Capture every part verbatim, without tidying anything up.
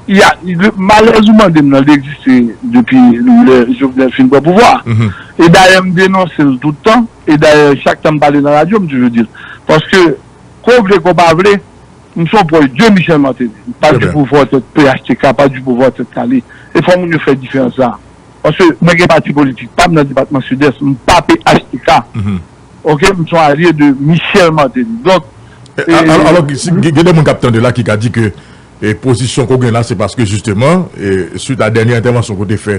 Y a, le, malèz ou mande m nan, li egziste depi lè Jovenel fin pran pouvwa a. E dayè, m denonse l tout tan. E dayè, chak tan m pale nan radyo, m toujou di l. Paske, ke w vle, ke w pa vle, m se yon pwòch de Michel Martelly. M pa du pouvoir tèt P H T K, pa du pouvoir tèt kale. E fò moun yo fè diferans sa. Paske mwen gen pati politik pa m nan depatman Sidès, m pa P H T K. Ok, m se yon alye de Michel Martelly. Donk, e, alò, alò, si gen, gen de moun k ap tande la ki ka di ke e pozisyon ke w gen la, se paske jisteman, e, swit a dènye entèvansyon ke w te fè,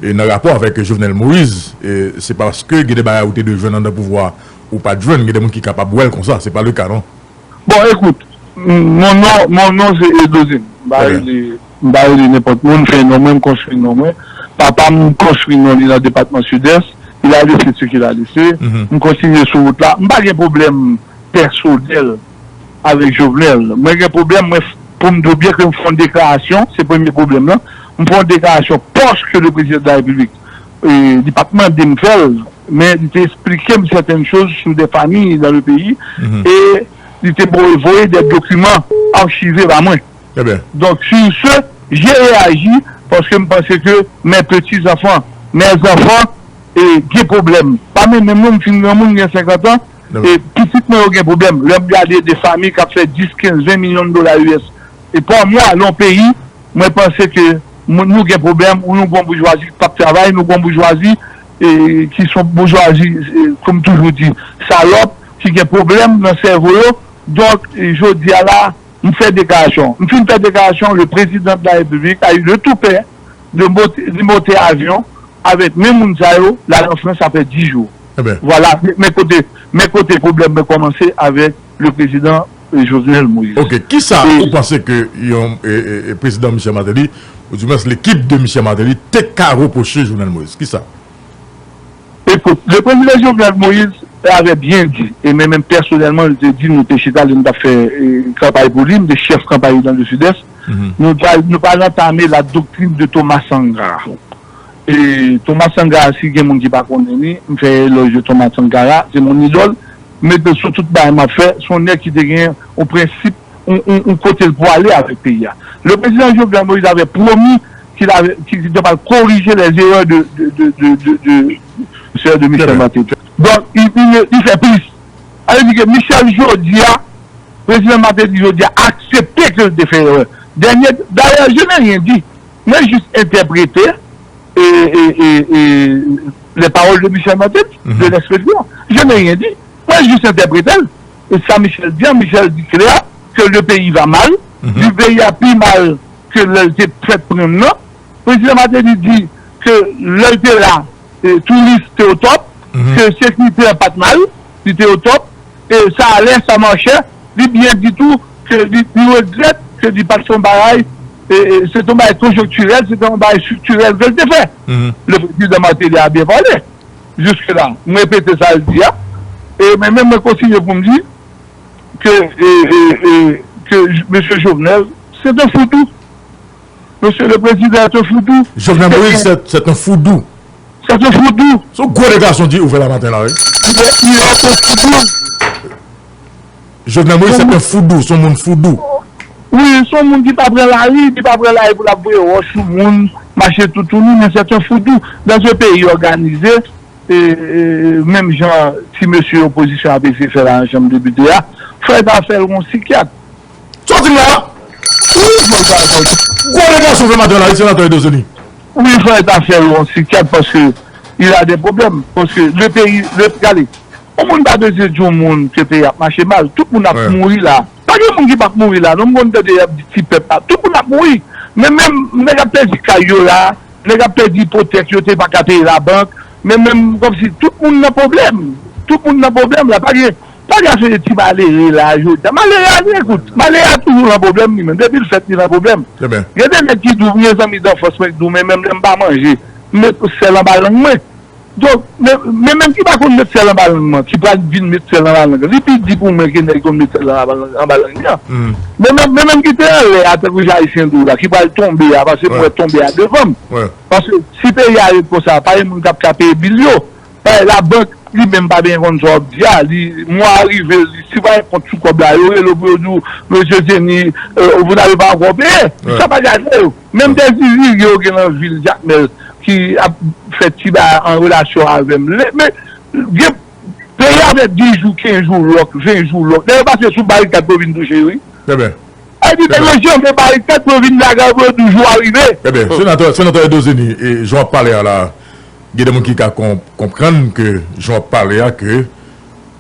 e, nan rapò avèk Jovenel Moïse, e, se paske gen de bagay ou te dwe jwenn anndan pouvwa a, ou pa t jwenn, gen de moun ki kapab wè l konsa, se pa le ka, non? Bon, ekout, mon non, mon non se Edozin. M pa rele, m pa rele nenpòt moun, m fè non mwen, m konstwi non mwen. Papa m konstwi non li nan depatman Sidès. Il a laissé ce qu'il a laissé. M kontinye sou wout la. M pa gen pwoblèm pèsonèl avèk Jovenel. Mwen gen pwoblèm, mwen, pou m di w byen ke m fè yon deklarasyon, se premye pwoblèm lan. M fè yon deklarasyon paske le président de la République, e, li pa t mande m fè l, men li te eksplike m certaines choses sur des familles dans le pays, e li te voye, voye des documents archivés ba mwen. Donk, sur ce, j'ai réagi paske m panse ke mes petits-enfants, mes enfants, e, gen pwoblèm. Pa menm menm non, m fin granmoun, m gen senkant an, e pitit mwen yo gen pwoblèm. Lè m gade de fanmi k ap fè dis, kenz, ven milyon dola U S, e pa mwa, nan yon peyi, mwen panse ke moun, nou gen pwoblèm, nou gen yon boujwazi ki p ap travay, nou gen yon boujwazi, e, ki se yon boujwazi, e, kòm toujou di, salòp, ki gen pwoblèm nan sèvo yo. Donk, e, jodi a la, m fè deklarasyon. M fin fè deklarasyon, le président de la République a eu le toupet de monter, de monter avion avec menm moun sa yo, l al an Frans apre dis jou. Vwala, men, men kote, men kote pwoblèm mwen kòmanse avèk le président, e, Jovenel Moïse. Ok, kisa ou panse ke yon, e, e, e, prezidan Michel Martelly, ou dimwens lekip de Michel Martelly, te ka repwoche Jovenel Moïse? Kisa? Écoute, le président Jovenel Moïse avait bien dit, et mwen menm pèsonèlman, li te di, nou te chita, lè nou t ap fè, e, kanpay pou li, m te chèf kanpay li dans le Sud-Est, nou pa, nou pa antame la doctrine de Thomas Sankara. E Thomas Sankara, si gen moun ki pa konnen li, m fè elòj de Thomas Sankara, se mon idole, m mete l sou tout bagay m ap fè, se yon nèg ki te gen yon prensip, yon, yon, yon kote l pou ale avèk peyi a. Le président Jovenel Moïse avait promis qu'il avait, qu'il était capable de corriger les erreurs de, de, de, de, de, de, de, de Michel Martelly. Donk, li, li, li fè plis. Sa vle di ke Michel jodi a, prezidan Martelly jodi a aksepte ke l te fè erè. Dènye, d'ailleurs, je n'ai rien dit. Mwen jis entèprete, e, e, e, e, les paroles de Michel Martelly, de l'expression. Je n'ai rien dit. Mwen jis entèprete l. E sa Michel di a, Michel di klè ke le pays va mal, li peyi a pi mal ke lè l te fèk pran nan. Prezidan Martelly di ke lè l te la, e, touris te o top, ke sekirite a pa t mal, li te o top, e sa alè, sa machè, li byen di tou ke li, li regrèt ke li pa t fè yon bagay, e, e, se te yon bagay konjonktirèl, se te yon bagay estriktirèl ke l te fè. Le président Martelly a bien parlé. Jusque-là, m repete sa l di a. E mwen menm, mwen kontinye pou m di ke, e, e, e, ke J-, mesye Jovenel, c'est un fou doux. Monsieur le président est un fou doux. Jovenel Moïse, c'est, c'est un fou doux. C'est un fou doux. Se yon gwo deklarasyon di ouvè la maten la, wi. Il est, il est un fou doux. Jovenel Moïse, c'est un fou doux, se yon moun fou doux. Wi, se yon moun ki pa pran lari, ki pa pran lari pou l ap voye wòch sou moun, mache toutouni, men c'est un fou doux. Dans un pays organisé, e, e, menm jan ti mesye opozisyon ap eseye fè la nan chanm depite a, fò yo ta fè l yon sikyat. Sa w di m la? Wi, fò yo ta fè l. Gwo deklarasyon fè maten la, wi, senatè Edozeni. Wi, fò yo ta fè l yon sikyat paske il a des problèmes. Paske le peyi, le, gade, yon moun pa bezwen di yon moun ke peyi ap mache mal. Tout moun ap mouri la. Pa gen moun ki p ap mouri la. Non, m konn tande y ap di ti pèp la. Tout moun ap mouri. Men menm nèg ap pèdi kay yo la. Nèg ap pèdi ipotèk yo te pa ka peye labank. Men menm kòmsi tout moun nan pwoblèm. Tout moun nan pwoblèm la. Pa gen, pa gen afè de ti malere la jodi a. Malere a, li, ekout, malere a toujou nan pwoblèm li menm. Depi l fèt, li nan pwoblèm. Gen de nèg ki di w, gen zanmi danfans mwen ki di w, men menm lè m pa manje, m met sèl anba lang mwen. Donk, men, men menm ki pa konn met sèl anba lang mwen, ki pral vin met sèl anba lang, li pi di pou mwen ke nèg ki konn met sèl anba lang, anba lang li an. Men menm, men menm ki te anlè a, tankou jan Ayisyen di w la, ki pral tonbe a, paske m wè tonbe a devan m. Paske si peyi a ret konsa, pa gen moun k ap ka peye bil yo. Paske labank, Li menm pa byen konn sa w ap di a. Li, mwa a rive, li, si w pa gen kont sou kòb la, yo rele w pou yo di w, Mesye Denis, euh, vous n'avez pas encore payé. Sa pa gade yo. Menm Dezirye yo gen nan vil Jakmèl ki ap fè ti bagay an relasyon avè m. Men, gen peyi a fè dis jou, kenz jou lòk, ven jou lòk. Nèg yo pase sou barikad pou yo vin touche yo, wi. Epi nèg yo janbe barikad pou yo vin lage pou yo di jou a rive. Ebyen, senatè, senatè Edozeni, jan w ap pale a la, gen de moun ki ka konprann ke jan w ap pale a, ke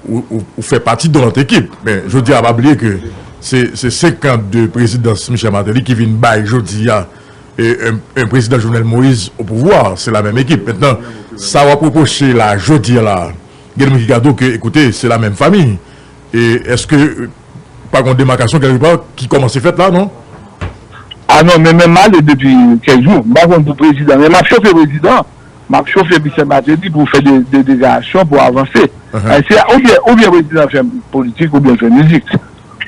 ou, ou, ou fè pati de yon lòt ekip. Men, jodi a, pa bliye ke se, se senkannde prezidans Michel Martelly ki vin bay jodi a, e, yon, yon prezidan Jovenel Moïse au pouvoir, c'est la même équipe. Maintenant, sa w ap repwoche la, jodi a la, gen de moun ki ka di w ke, ekoute, se la menm fami. E èske, e, pa gen yon demakasyon kèlkepa ki kòmanse fèt la, non? A non, men, men m ale depi kèk jou. M pa konn pou prezidan, men m ap chofe prezidan. M ap chofe Michel Martelly pou fè de, de deklarasyon pou avanse. Se oubyen, oubyen prezidan fè politik, oubyen fè mizik.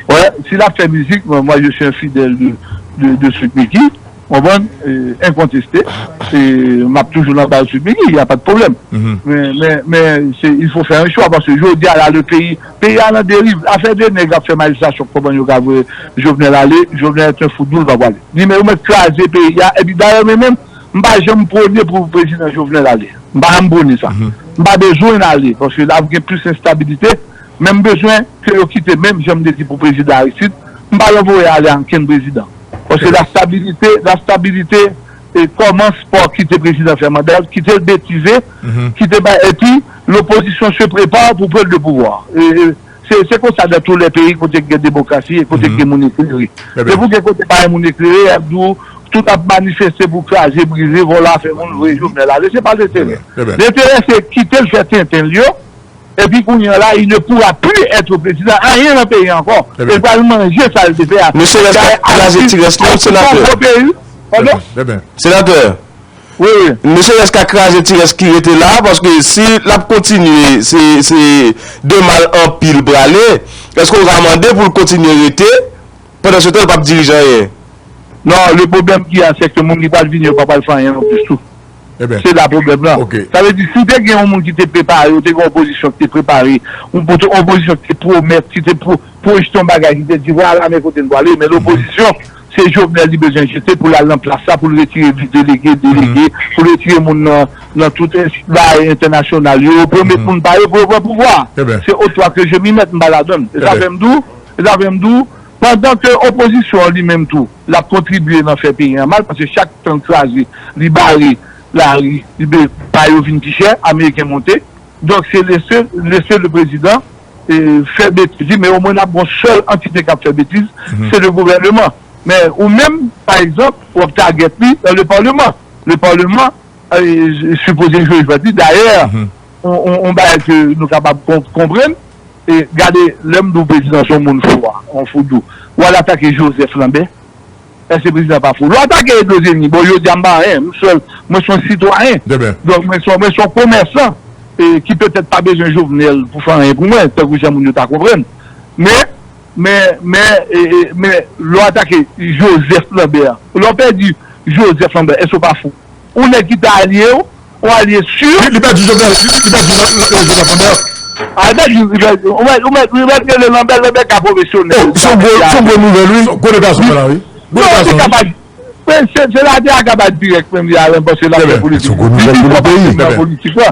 Wè, si l ap fè mizik, mwen, mwen, je suis un fidèle de, de, de Sweet Micky, w konprann? E, enkonteste. E, m ap toujou nan baz Sweet Micky, y a pas de problème. Men, men, men, se, il faut faire un choix, paske jodi a la, le pays, peyi a nan deriv. Afè de nèg ap fè manifestasyon, konprann yo ka voye Jovenel ale, Jovenel est un fou doux, l pa pwale. Li menm, yo mèt kraze peyi a, epi dayè, men menm, m pa janm pwone pou prezidan Jovenel ale. M pa janm pwone sa. M pa bezwen l ale, paske l ap gen plis enstabilite, men m bezwen ke yo kite, menm jan m te di pou prezidan Aristide, m pa janm voye ale ankenn prezidan. Paske la stabilité, la stabilité, e, commence par kite prezidan fè manda l, kite l betize, kite bay, epi l'opposition se prépare pour prendre le pouvoir. E, e, se, se konsa dans tous les pays kote gen demokrasi e kote gen moun eklere. Depi w gen kote pa gen moun eklere, y ap di w, tout ap manifeste pou kraze, brize, vòlò, fè moun voye Jovenel ale. Se pa lenterè. Lenterè se kite l fè tenten l yo, epi kounye a la, il ne pourra plus être président, anyen nan peyi a ankò. E l pral manje sa l te fè a. Mesye, rès ka kraze ti rès li, senatè. Gwo peyi. Pardon? Senatè. Wi, wi. Mesye, rès ka kraze ti rès ki rete la, paske si l ap kontinye, se, se de mal an pil prale, èske w ka mande pou l kontinye rete, pandan se tan, l p ap dirije anyen? Non, le problème qu'il y a, c'est que moun ki pral vini yo pa pral fè anyen non plis tou. Se la pwoblèm lan. Sa vle di, si te gen yon moun ki te prepare, ou te gen yon opozisyon ki te prepare, yon opozisyon ki te pwomèt, ki te pwojte yon bagay, ki te di, vwala men kote n prale, men lopozisyon, se Jovenel li bezwen jete pou l al nan plas la, pou l retire vis delege, delege, pou l retire moun nan, nan tout enstit bagay entènasyonal yo, pou yo met moun pa yo, pou yo pran pouvwa. Se au toi que je m'y mette, m pa ladann. E sa fè m di w, e sa fè m di w, pandan ke opozisyon an li menm tou, l ap kontribye nan fè peyi a mal, paske chak tan l kraze, li bare lari, li be, pa yo vin pi chè, ameriken monte. Donk, se lese, lese le prezidan, e, fè betiz li, men omwen n ap gon sèl antite k ap fè betiz, se le gouvèneman. Men ou menm, pa egzanp, w ap tagèt li nan le paleman. Le paleman, e, sipoze jwe jwèt li. Dayè, on, on, on bagay ke nou kapab kon-, konprann, e, gade, lè m di w prezidan se yon moun fou a, yon fou dou, w al atake Joseph Lambert. Èske prezidan pa fou? Lè w atake Edozeni, bon, jodi a m pa anyen, m sèl, mwen se yon sitwayen. Donk, mwen se, mwen se yon komèsan, e, ki petèt pa bezwen Jovenel pou fè anyen pou mwen, tankou jan moun yo ta konprann. Men, men, men, e, e, men, lè w atake Joseph Lambert, lè w pèdi Joseph Lambert, èske w pa fou? Ou nèg ki ta alye w, ou alye si. Li, li pèdi Jovenel, li, li pèdi Joseph Lambert. A, li pèdi, li pèdi, ou mèt, ou mèt, ou mèt rele Lambert, Lambert ka pwofesyonèl. Oh, se yon gwo, se yon gwo nouvèl, wi. Gwo nouvèl la, wi. Gwo nouvèl, wi. Se, se la te a ka bat dirèk menm li a renbòse l ap fè politik. Li pi fò pase m nan politik la.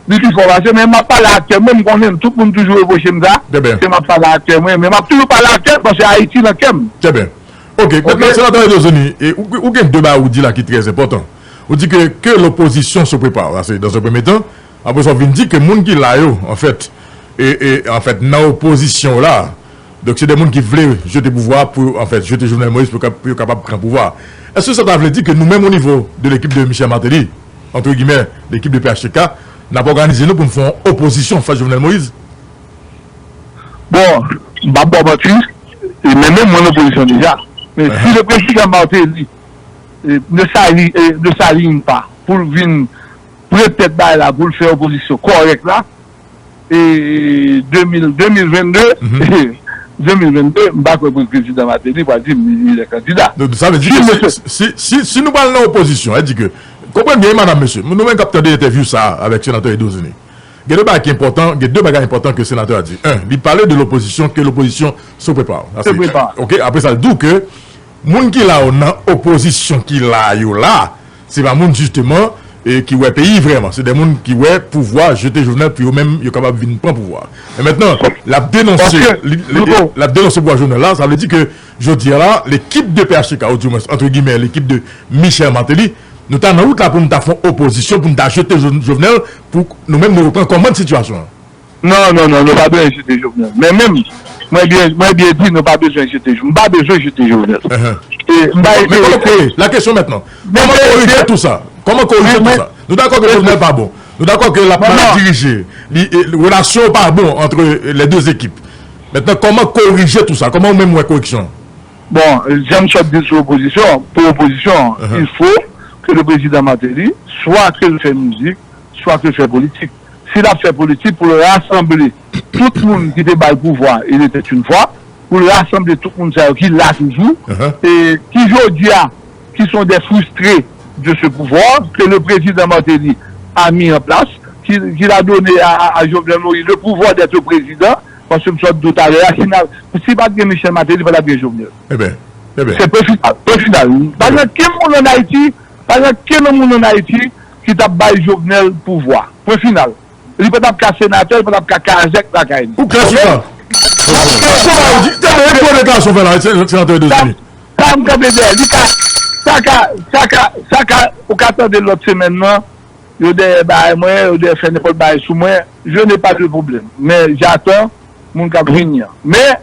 Li pi fò pase, men m ap pale ak kè m, men m konnen tout moun toujou repwoche m sa. Se m ap pale ak kè mwen, men m ap toujou pale ak kè m, paske Ayiti nan kè m. Trè byen. Ok, mentnan, senatè Edozeni, e, ou, ou gen de bagay ou di la ki trè enpòtan. Ou di ke, que l'opposition se prépare, sa se dans un premier temps. Apre sa, ou vin di ke moun ki la yo, anfèt, e, e, anfèt, nan opozisyon la, donk se de moun ki vle jete pouvwa pou, anfèt, jete Jovenel Moïse pou, pou yo kapab pran pouvwa. Èske sa ta vle di ke nou menm o nivo de lekip de Michel Martelly, entre guillemets, lekip de P H T K, n ap òganize nou pou n fè yon opozisyon fas Jovenel Moïse? Bon, m p ap ba w manti, e, men menm mwen nan opozisyon deja. Men si le prezidan Martelly, e, ne s'aligne, e, ne s'aligne pas pou l vin pran tèt bagay la, pou l fè opozisyon kòrèk la, e, de mil, de mil venn de, de mil venn de, m pa kwè prezidan Martelly pral di m li, li lè kandida. Donk, sa vle di ke si, si, si, si nou pral nan opozisyon, e di ke, konprann byen, madanm, mesye, nou menm k ap tande entèvyou sa a avèk senatè Edozeni, Gen de bagay ki enpòtan, gen de bagay enpòtan ke senatè a di. En, li pale de lopozisyon, ke lopozisyon se prepare. Se prepare. Ok, apre sa, l di w ke moun ki la yo nan opozisyon ki la yo la, se pa moun jisteman e ki wè peyi vrèman. Se de moun ki wè pouvwa jete Jovenel pou yo menm yo kapab vin pran pouvwa. Men mentnan, l ap denonse, li, li, l ap denonse pouvwa Jovenel la, sa vle di ke jodi a la, lekip de P H T K, ou di mwens, antre gimè, lekip de Michel Martelly, nou ta nan wout la pou nou ta fè yon opozisyon, pou nou ta jete Jo- Jovenel, pou nou menm nou reprann kòmand sitiyasyon an. Non, non, non, nou pa bezwen jete Jovenel. Men menm, mwen byen, mwen byen di, nou pa bezwen jete Jovenel. M pa bezwen jete Jovenel. E m pa Men kòman enterese. Kouri? La kesyon mentnan. Kòman korije tou sa? Kòman korije tou sa? Nou dakò ke Jovenel pa bon. Nou dakò ke l ap mal dirije. Li, e, relasyon yo pa bon antre les deux équipes. Mentnan, kòman korije tou sa? Kòman ou menm wè koreksyon? Bon, jan m sot di sou opozisyon, pou opozisyon, il faut que le président Martelly, soit que l fè mizik, soit que l fè politik. Si l ap fè politik pou l rasanble tout moun ki te bay pouvwa, il était une fois, pou l rasanble tout moun sa yo ki la toujou, e ki jodi a, ki sont des frustrés de ce pouvoir que le président Martelly a mis en place, qu'il qu'il a donné à, à, à Jovenel Moïse le pouvoir d'être président, paske m sot di w talè a, si n a, si pa t gen Michel Martelly, pa t ap gen Jovenel. Eben, eben. Se pwen final, pwen final. Pa gen kenn moun ann Ayiti, pa gen kenn moun ann Ayiti ki t ap bay Jovenel pouvwa. Pwen final. Li pa t ap ka senatè, li pa t ap ka kazèk lakay li. Ou klè sou sa? Kòman ou di, tande, e gwo deklarasyon fè la, se, senatè Edozeni. Sa m kanpe dèyè, li ka, sa ka, sa ka, sa ka, ou ka tande lòt semèn nan, yo dèyè bagay mwen, yo dèyè fè nenpòt bagay sou mwen, je n'ai pas de problème. Men j'attends moun k ap vini an. Men,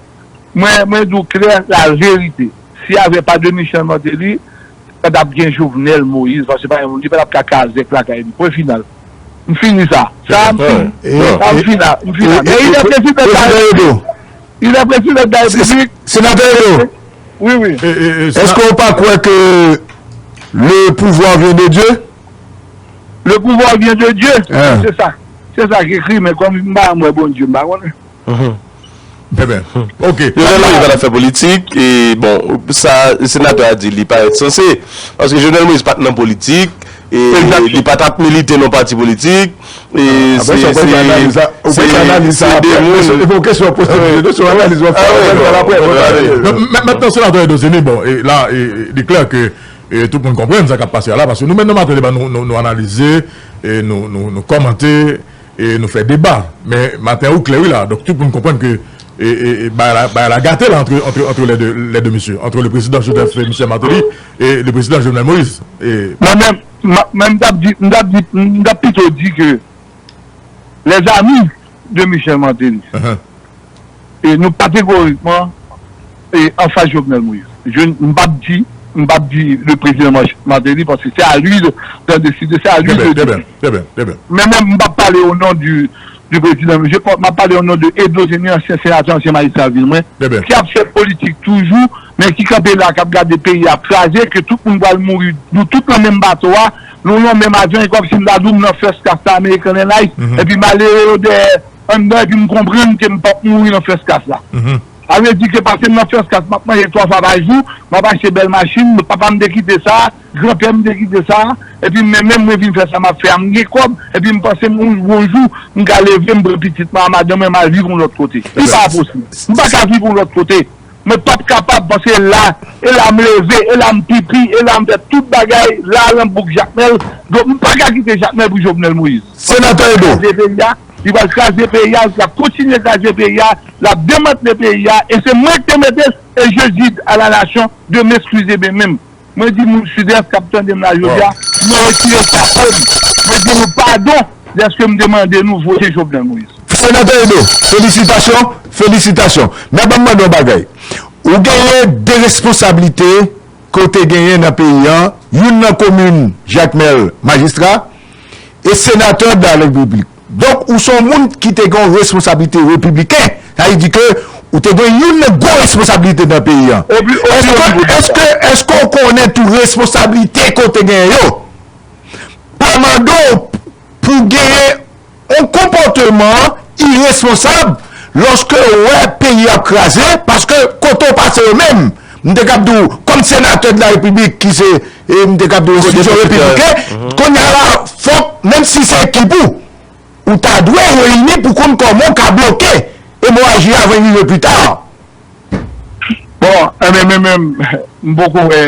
mwen, mwen di w klè, la verite. Si y avait pas de Michel Martelly, pa t ap gen Jovenel Moïse, paske pa gen moun, li pa t ap ka kazèk lakay li. Pwen final. M fini sa. Sa, m fini. Sa, m fini. M fini. E, e, e, e, prezidan Edo. Il est président de la République. Senatè Edo. Oui, oui. Èske ou pa kwè ke le pouvoir vient de Dieu? Le pouvoir vient de Dieu. Se sa. Se sa ki ekri, men kòm m pa wè Bondye, m pa konnen. Eben, ok. Jovenel Moïse pa t ap fè politik, e bon, sa senatè a di, li parèt sanse. Paske Jovenel Moïse pa t nan politik, e li pa t ap milite nan pati politik, e se, se, se, se de moun. Se yon kesyon w ap poze, se yon analiz w ap fè, w ap fè l apre. Men, men, mentnan, senatè Edozeni, bon, e la, e, e, li klè ke, e, tout moun konprann sa k ap pase a la, paske nou menm nan Maten Deba, nou, nou, nou analize, e nou, nou, nou kòmante, e nou fè deba. Men maten ou klè wi la. Donk tout moun konprann ke, e, e, e, bagay la, bagay la gate la antre, antre, antre les deux, les deux messieurs, entre le président Joseph Michel Martelly et le président Jovenel Moïse. E mwen menm, m, mwen m t ap di, m t ap di, m t ap pito di ke les amis de Michel Martelly, e nou kategorikman, e anfas Jovenel Moïse. Je, m p ap di, m p ap di le président Mar- Martelly, paske se a li de, de deside, se a li de dire. Trè byen, trè byen, trè byen. Men menm, m p ap pale o non du, du président, je, m ap pale o non de Edozeni, ansyen senatè, ansyen majistra vil mwen, ki ap fè politik toujou, men ki kanpe la, k ap gade peyi a kraze, ke tout moun pral mouri, nou tout nan menm bato a, nou nan menm avyon, e kòmsi m ta di w m nan first class la, American Airlines, epi malere yo dèyè anndan, epi m konprann ke m p ap mouri nan first class la. Sa vle di ke pase m nan first class, m ap manje twa fwa pa jou, m ap achte bèl machin, papa m te kite sa, granpè m te kite sa, epi mwen menm mwen vin fè sa m ap fè a, m gen kòb, epi m panse m yon, yon jou, m ka leve, m pran pitit mwen a madanm mwen, m al viv yon lòt kote. Li pa posib. M pa ka viv yon lòt kote. Mwen p ap kapab, paske la, e la m leve, e la m pipi, e la m fè tout bagay, la nan bouk Jakmèl. Donk, m pa ka kite Jakmèl pou Jovenel Moïse. Senatè Edo. Kraze peyi a, li pral kraze peyi a, l ap kontinye kraze peyi a, l ap demantle peyi a, e se mwen ki te mete l, et je dis à la nation de m'excuser de même. Mwen di moun Sidès k ap tande m la jodi a, mwen retire chapo m. Mwen di nou padon dèske m te mande nou vote Jovenel Moïse. Senatè Edo, felisitasyon, felisitasyon. Men ban m mande yon bagay. Ou genyen de responsablite ke w te genyen nan peyi an, youn nan komin Jakmèl, majistra, e senatè de la repiblik. Donk, ou se yon moun ki te gen yon responsablite repibliken. Sa vle di ke ou te gen youn nan gwo responsablite nan peyi an. Èske, èske, èske w konnen tou responsablite ke w te genyen yo? Pa mande w pou w genyen yon konpòteman iresponsab lòske w wè peyi ap kraze, paske kote w pase yo menm, m te kab di w, kòm senatè de la repiblik ki se, e m te kab di w enstitisyon repibliken, kounye a la, fòk, menm si se ekip ou, Ou ta dwe reyini pou konn kòman w ka bloke emoraji a avan l rive pita. Bon, enben, men menm, m poko wè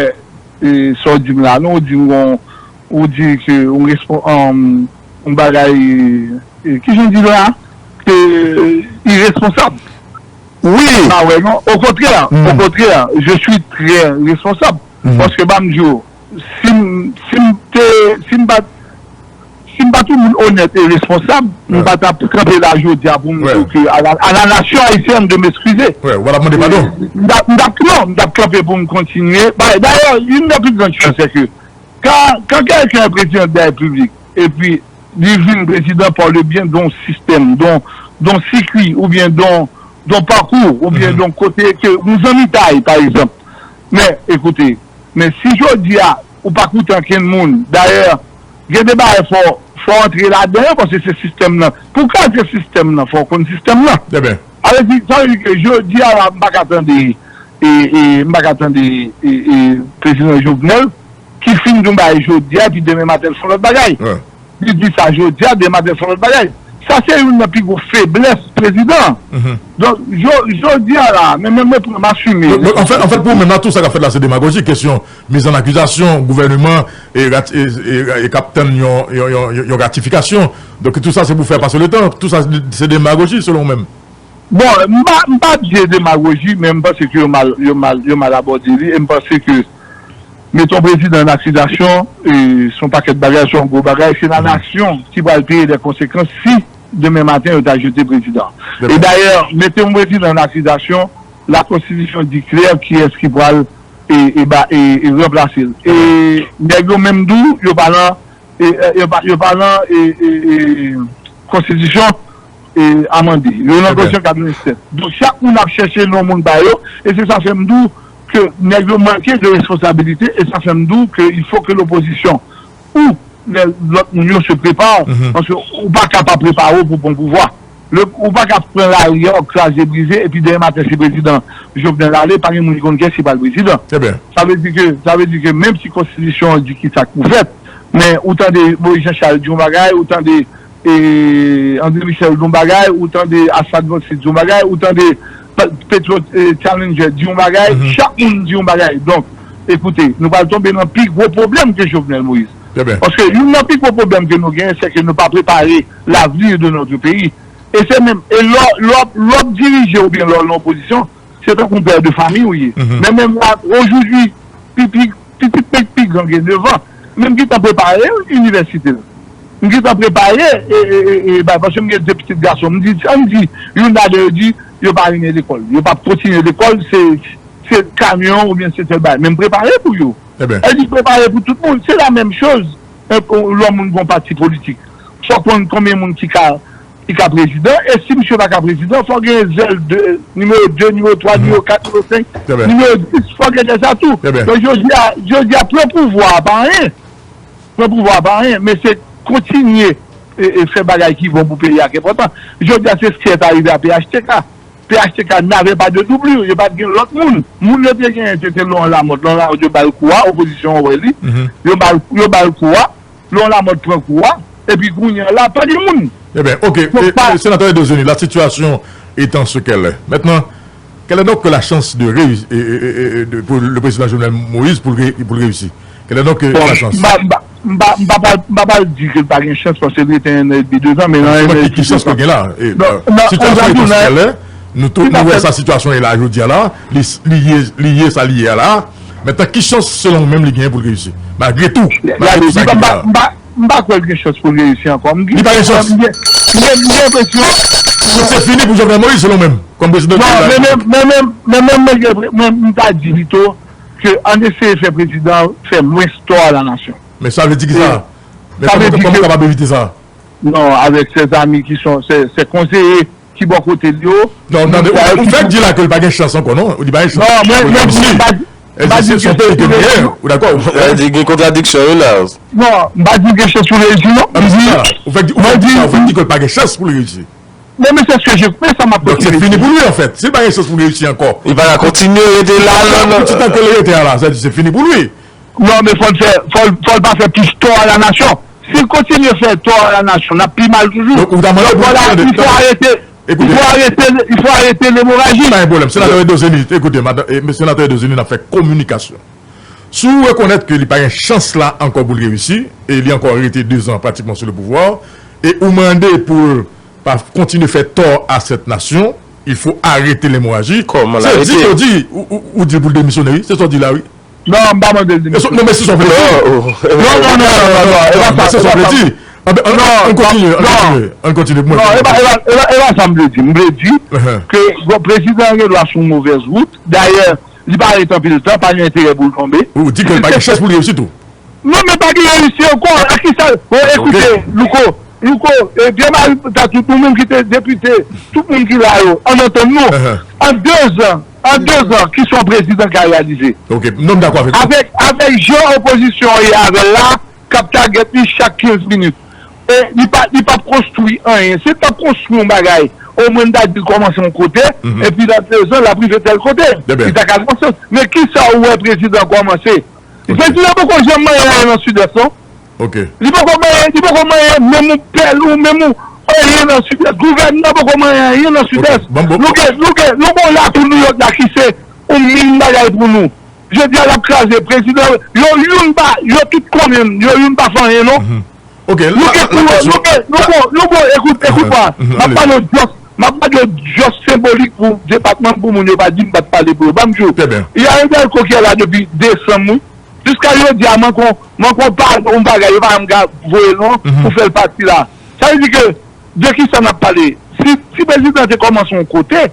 e, sa w di m la, non, ou di m gon, ou di ke yon respon, um, yon bagay, e, ki jan w di la, ke iresponsab. Wi. Ah ouais, non, au contraire, au contraire, je suis très responsable. Paske, ban m di w, si m, si m te, si m pa, si m pa t yon moun onèt e responsab, m pa t ap kanpe la jodi a pou m di w ke à la, à la nation haïtienne de m'excuser. Ou pa t ap mande padon. M t ap, m t ap, non, m t ap kanpe pou m kontinye. Dayè, youn nan pi gran chans, se ke quand, quand quelqu'un est président de la République, et puis li vin président par le biais d'un système, d'un, d'un circuit, ou bien d'un, d'un parcours, ou bien d'un côté que yon zanmitay, par exemple. Men, ekoute, men si jodi a, ou pa koute ankenn moun, dayè, gen de bagay fò, fò antre ladan yo, paske se sistèm nan. Pou kraze sistèm nan, fò w konn sistèm nan. Sa vle di, sa vle di ke jodi a la, m pa ka tande, e, e, m pa ka tande, e, e, prezidan Jovenel, ki fin di yon bagay jodi a, epi demen maten l fè yon lòt bagay. Li di sa jodi a, demen maten l fè yon lòt bagay. Sa se youn nan pi gwo feblès prezidan an. Donk, jo-, jodi a la, men, men mwen pran, m asime. Donk, anfèt, anfèt, pou ou menm la, tou sa k ap fèt la, se demagoji. Kesyon miz an akizasyon, gouvèneman, e, rat-, e, e, e k ap tann yon, yon, yon, yon ratifikasyon. Donk, tou sa, se pou fè pase letan. Tou sa, se demagoji, selon ou menm. Bon, m pa, m pa di se demagoji, men m panse ke yo mal, yo mal, yo mal abòde li, e m panse ke mete yon prezidan an akizasyon, e, se yon pakèt bagay, se yon gwo bagay, se lanasyon ki pral peye lè konsekans si demen maten yo ta jete prezidan. E dayè, mete yon prezidan an akizasyon, lakonstitisyon di klè kiyès ki pral, e, e, ba, e, e ranplase l. E nèg yo menm tou, yo pa nan e, e, yo pa, yo pa nan, e, e, e, konstitisyon, e, amande. Yo nan konstitisyon katrevennsèt. Donk, chak moun ap chèche non moun ba yo, e se sa fè m di w ke nèg yo manke de responsabilite, e sa fè m di w ke il faut que l'opposition ou lè lòt moun yo se prepare, paske ou pa ka pa prepare w pou pran pouvwa. Le, ou pa ka pran lari a, w kraze brize, epi demen maten se prezidan Jovenel ale, pa gen moun ki konn kiyès ki pral prezidan. Sa vle di ke, sa vle di ke menm si konstitisyon an di ki sa k pou fèt, men ou tande Moïse Jean Charles di yon bagay, ou tande, e, André Michel di yon bagay, ou tande Assad Vancis di yon bagay, ou tande Pe-, Petro, e, Challenger di yon bagay, chak moun di yon bagay. Donk, ekoute, nou pral tonbe nan pi gwo pwoblèm ke Jovenel Moïse. Paske youn nan pi gwo pwoblèm ke nou genyen, se ke nou pa prepare l'avenir de notre pays. E se menm, e lè w, lè w, lè w ap dirije oubyen lè w nan opozisyon, se tankou yon pè de fanmi ou ye. Men menm la, aujourd'hui, pi, pi, pitit mwen k pi gran gen nèf an, men m gentan prepare inivèsite l. M gentan prepare, e, e, e, e, bagay, paske m gen de pitit gason. M di, ann di, youn ladan yo di, yo pa renmen lekòl. Yo p ap kontinye lekòl, se, se kamyon oubyen se tèl bagay. Men m prepare pou yo. E di prepare pou tout moun. Se la menm choz, e, lè yon moun gen yon pati politik. Fò konn konbyen moun ki ka, ki ka prezidan. E si misye pa ka prezidan, fò gen zèl de, nimewo de, nimewo twa, nimewo kat, nimewo senk, nimewo dis, fò gen de sa tou. Donk, jodi a, jodi a, pran pouvwa a pa anyen. Pran pouvwa a pa anyen, men se kontinye, e, e, fè bagay ki bon pou peyi a ki enpòtan. Jodi a, se sa ki rive a P H T K. P H T K n'avait pas de doublure, yo pa t gen lòt moun. Moun yo te genyen, se te Laurent Lamothe. Laurent Lamothe, yo ba l kou a, opozisyon an wè li. Yo ba l, yo ba l kou a, Laurent Lamothe pran kou a, epi kounye a la, pa gen moun. Eben, ok, e, e, sénateur Edozeni, la situation étant ce qu'elle est. Maintenant, quelle est donc la chance de réussir, e, e, e, e, de, pour le président Jovenel Moïse pour, ré- pour réussir? Quelle est donc, euh, la chance? M pa, m pa, m pa, m pa, m pa pral di ke l pa gen chans paske l rete en an edmi, de zan, men nan en an edmi, de zan. Ki chans ke l gen la? Sitiyasyon an étant ce qu'elle est, nou tout, nou wè sa sitiyasyon ye la, jodi a la, li, li ye, li ye sa li ye a la. Mentnan, ki chans, selon ou menm, li genyen pou l reyisi? Malgre tou, malgre tou sa ki gen la. M pa, m pa kwè l gen chans pou l reyisi ankò. Li pa gen chans? M gen, m gen, m gen enpresyon. Donk, se fini pou Jovenel Moïse, selon ou menm, kòm prezidan de la Repiblik? Non, men menm, men menm, men menm, mwen, mwen, m ta di pito, ke ann eseye fè prezidan an fè mwens tò a la nasyon. Men sa vle di kisa? Men kòman, kòman w kapab evite sa? Non, avec ses amis qui sont, ses, ses conseillers ki bò kote l yo. Non, tande, ou, ou fèk di la ke l pa gen chans ankò, non? Ou di pa gen chans. Non, mwen, mwen, mwen pa di, m pa di se yon peyi ke nou ye, ou dakò? Sa vle di gen kontradiksyon wi la. Non, m pa di l gen chans pou l reyisi, non. Ou fèk di, ou fèk di sa, ou fèk di ke l pa gen chans pou l reyisi. Non, men se ske je, men sa m ap kontinye di. Donk, se fini pou li, anfèt. Si l pa gen chans pou l reyisi ankò. Li pa ka kontinye rete la, non, non. Pou ti tan ke l rete a la, sa di se fini pou li. Non, men fò l fè, fò l, fò l pa fè plis tò a la nasyon. Si l kontinye fè tò a la nasyon, n ap pi mal toujou. Donk, ou ta mande pou l arete, tande, tande. Ekoute. Il faut arrêter, il faut arrêter l'hémorragie. Pa gen pwoblèm. Senatè Edozeni, ekoute, madan, e, Senatè Edozeni, n ap fè kominikasyon. Si w rekonèt ke li pa gen chans la ankò pou l reyisi, e li ankò rete dezan pratikman sou le pouvwa, e ou mande pou l pa kontinye fè tò a cette nation, il faut arrêter l'hémorragie. Kòman l arete? Se di, ou di, ou, ou, ou di l pou l demisyone, wi. Se sa w di la, wi. Non, m pa mande l demisyone. Non, men se sa w vle di. Non, non, non, non, non, non, e pa sa, se sa w vle di. Anben, ann, ann kontinye, ann kontinye, ann kontinye pou mwen. Non, e pa, e pa, e pa, e pa sa m vle di. M vle di ke, bon, prezidan an gen dwa sou movèz wout. Dayè, li pa ret anpil tan, pa gen enterè pou l tonbe. Ou di ke l pa gen chans pou l reyisi tou. Non, men pa gen reyisi ankò. A ki sa? Bon, ekoute, Louko, Louko, e, Pierre Marie Tatou, nou menm ki te depite, tout moun ki la yo, ann antann nou. An dezan, an dezan, kisa yon prezidan ka reyalize? Ok, non, m dakò avèk ou. Avèk, avèk jan opozisyon an ye avè l la, k ap tagèt li chak kenz minit. E li pa, li p ap konstwi anyen. Si l t ap konstwi yon bagay, omwen n ta di l kòmanse yon kote, epi nan dezan, l ap rive tèl kote. Li ta ka kòmanse. Men kisa ou wè prezidan kòmanse? Prezidan poko janm manyen anyen nan Sidès, non. Li poko manyen, li poko manyen menm yon pèl ou menm yon anyen nan Sidès. Gouvènman poko manyen anyen nan Sidès. Nou gen, nou gen, nou gen yon lakou Nouyòk la ki se yon min bagay pou nou. Jodi a, l ap kraze. Prezidan yo, youn pa, yo tout konnen l, yo youn pa fè anyen, non. Nou gen pou yo, nou gen, nou bon, nou bon, ekout, ekout pa. M ap pale w just, m ap pale w just senbolik pou depatman, pou moun yo pa di m pa t pale pou yo. Ban m di w, y a Hidalgo ki la depi desanm, wi. Jiska jodi a, manke yon, manke yon pa, yon bagay, yo pa janm ka voye l non, pou fè l pati la. Sa vle di ke, de kisa n ap pale? Si, si prezidan te kòmanse yon kote,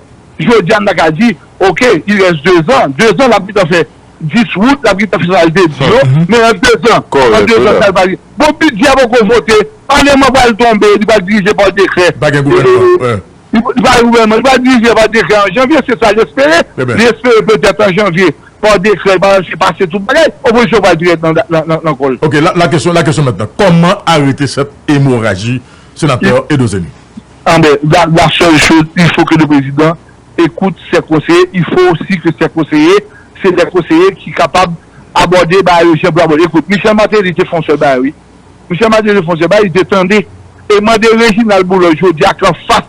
jodi a, n ta ka di, ok, il reste deux ans. Dezan, l ap gentan fè dis wout, l ap gentan fè sa l te di yo. Men an dezan, an dezan, sa l pa gen. Bon, bidjè a poko vote, paleman pral tonbe, li pral dirije pa dekrè. Pa gen gouvènman. Li, li pa gen gouvènman, li pral dirije pa dekrè an janvye, se sa l espere. Li espere petèt an janvye, pa dekrè, li pral fè pase tout bagay, opozisyon pral dirèk nan, nan, nan, nan kò l. Ok, la, la question, la question maintenant, comment arrêter cette hémorragie, sénateur Edozeni? Anben, la, la seule chose, il faut que le président écoute ses conseillers, il faut aussi que ses conseillers, c'est des conseillers ki kapab abòde bagay yo jan pou abòde. Ekout, Michel Martelly te fè yon sèl bagay, wi. Michel Martelly te fè yon sèl bagay, li te tande. E mande Reginald Boulos jodi a k anfas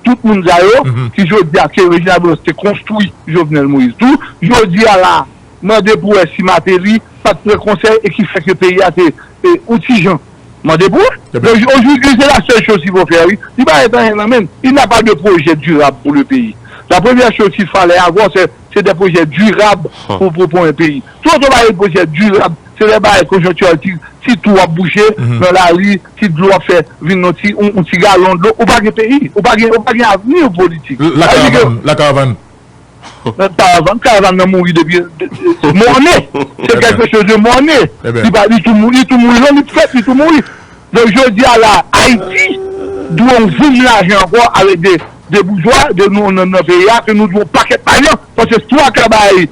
tout moun sa yo, ki jodi a ke Reginald Boulos te konstwi Jovenel Moïse tou, jodi a la, mande pou wè si Martelly pa t pran konsèy e ki fè ke peyi a te, e, otijan. Mande pou wè. Donk, aujourd'hui, c'est la seule chose qu'il faut faire, wi. Li pa gen anyen nan men l. Il n'a pas de projet durable pour le pays. La première chose qu'il fallait avoir, c'est, c'est des projets durables pour, pour, pour un pays. Tout oto pa gen pwojè dirab, se lè bagay konjonktirèl, ti, ti twou ap bouje nan lari, ti dlo ap fè vin yon ti, yon, yon ti galon dlo, ou pa gen peyi, ou pa gen, ou pa gen avni politik. La karavàn, la karavàn. Nan karavàn, karavàn nan mouri depi, de, de, de, mòne. Se kèlke choz de mòne. Li pa, li tou mouri, li tou mouri, non, li fèt, li tou mouri. Donk, jodi a la, Ayiti dwe yon voum lajan ankò avèk de, de boujwa, de nou nan, nan peyi a, ke nou dwe yon pakèt lajan, paske twa ka bagay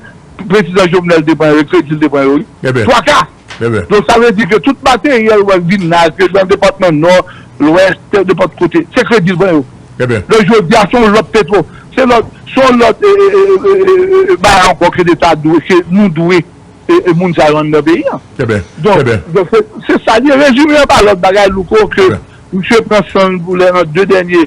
prezidan Jovenel te pran yo, kredi l te pran yo, wi. Twa ka. Donk, sa vle di ke tout materyèl w wè k vin la, ke nan depatman Nò, Lwès, nenpòt kote, se kredi l pran yo. Donk, jodi a, se yon lòt Petwo, se lòt, se yon lòt, e, e, bagay ankò ke Leta dwe, ke nou dwe, e, e, moun sa yo anndan peyi a. Donk, donk, se, se sa li ye. Rezime an pa lòt bagay, Louko, ke misye pran san l pou lè nan de dènye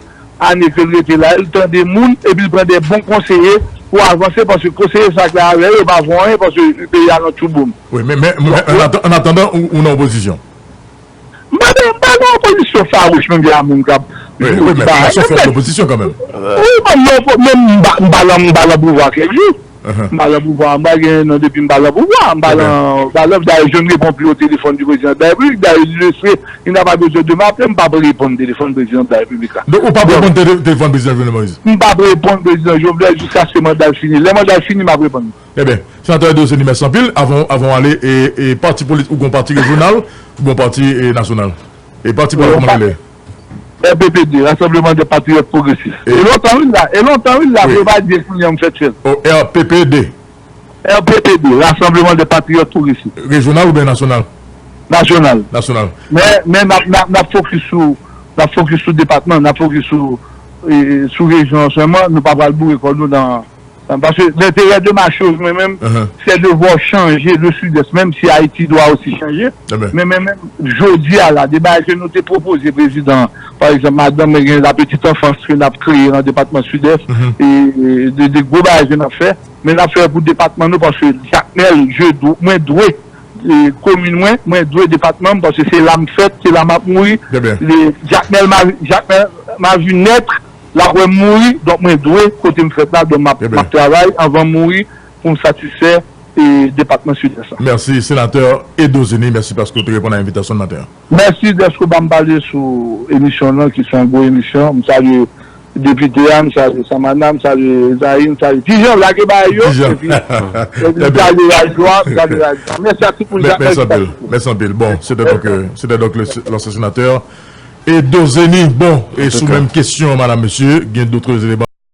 ane ke l rete la, l tande moun, epi l pran de bon konseye pou avanse, paske konseye sa k la avè yo, yo pa fè anyen, paske peyi a nan tchouboum. Wi, men, men, men, an atandan, ou, ou nan opozisyon. M pa, m pa nan opozisyon fawouch, menm jan moun k ap. Wi, wi, men, fè yon fè opozisyon kanmenm. Wi, men, men, men, m pa, m pa nan, m pa nan pouvwa kèk jou. M pa nan pouvwa, m pa gen nan depi m pa nan pouvwa, m pa nan, m pa nan, dayè, je ne réponds plus au téléphone du président de la République, dayè, il le sait, il n'a pas besoin de m'appeler, m p ap reponn telefòn prezidan de la Repiblik la. Donk, ou p ap reponn tele-, telefòn prezidan Jovenel Moïse? M p ap reponn prezidan Jovenel jiskaske manda l fini. Lè manda l fini, m ap reponn. Ebyen, senatè Edozeni, mèsi anpil. Avan, avan w ale, e, e pati politik, ou gon pati rejyonal, ou gon pati, e, nasyonal? E pati pa w kòman li rele? R P P D, Rassemblement des Patriotes Progressistes. E lontan wi l la, e lontan wi l la, pou yo pa di kounye a m fèt fè l. O, R P P D. R P P D, Rassemblement des Patriotes Progressistes. Rejyonal oubyen nasyonal? Nasyonal. Nasyonal. Men, men n ap, n ap, n ap fokis sou, n ap fokis sou depatman, n ap fokis sou, e, sou rejyon an sèlman, nou pa pral boure kò nou nan Paske lenterè de ma choz, mwen menm, se de vwè chanje le Sidès, menm si Ayiti dwa osi chanje. Men mwen menm, jodi a la, de bagay ke nou te pwopoze prezidan, pa egzanp, madanm mwen gen la petite enfance ke n ap kreye nan depatman Sidès, e de, de gwo bagay ke n ap fè, men n ap fè pou depatman nou, paske Jakmèl, je dwe, mwen dwe e, komin mwen, mwen dwe depatman m, paske se la m fèt, se la m ap mouri. Jakmèl ma, Jakmèl ma vie naître, la wè m mouri, donk mwen dwe kote m fèt la, donk m ap, m ap travay anvan m mouri pou m satisfè e, depatman Sidès la. Mèsi, senatè Edo Zeni, mèsi paske w te reponn a envitasyon n maten an. Mèsi dèske w ba m pale sou emisyon w lan, ki se yon gwo emisyon. M salye depite a, m salye Samana, m salye Ezayi, m salye Tijan, lage bagay yo, epi, epi m salye radyo a, m salye radyo a. Mèsi a tout moun ki ap fè sa. Mèsi anpil. Bon, se te donk, euh, se te donk le, l'ancien sénateur Edo Zeni. Bon, e sou menm kesyon, madam, mesye, gen dòt eleman.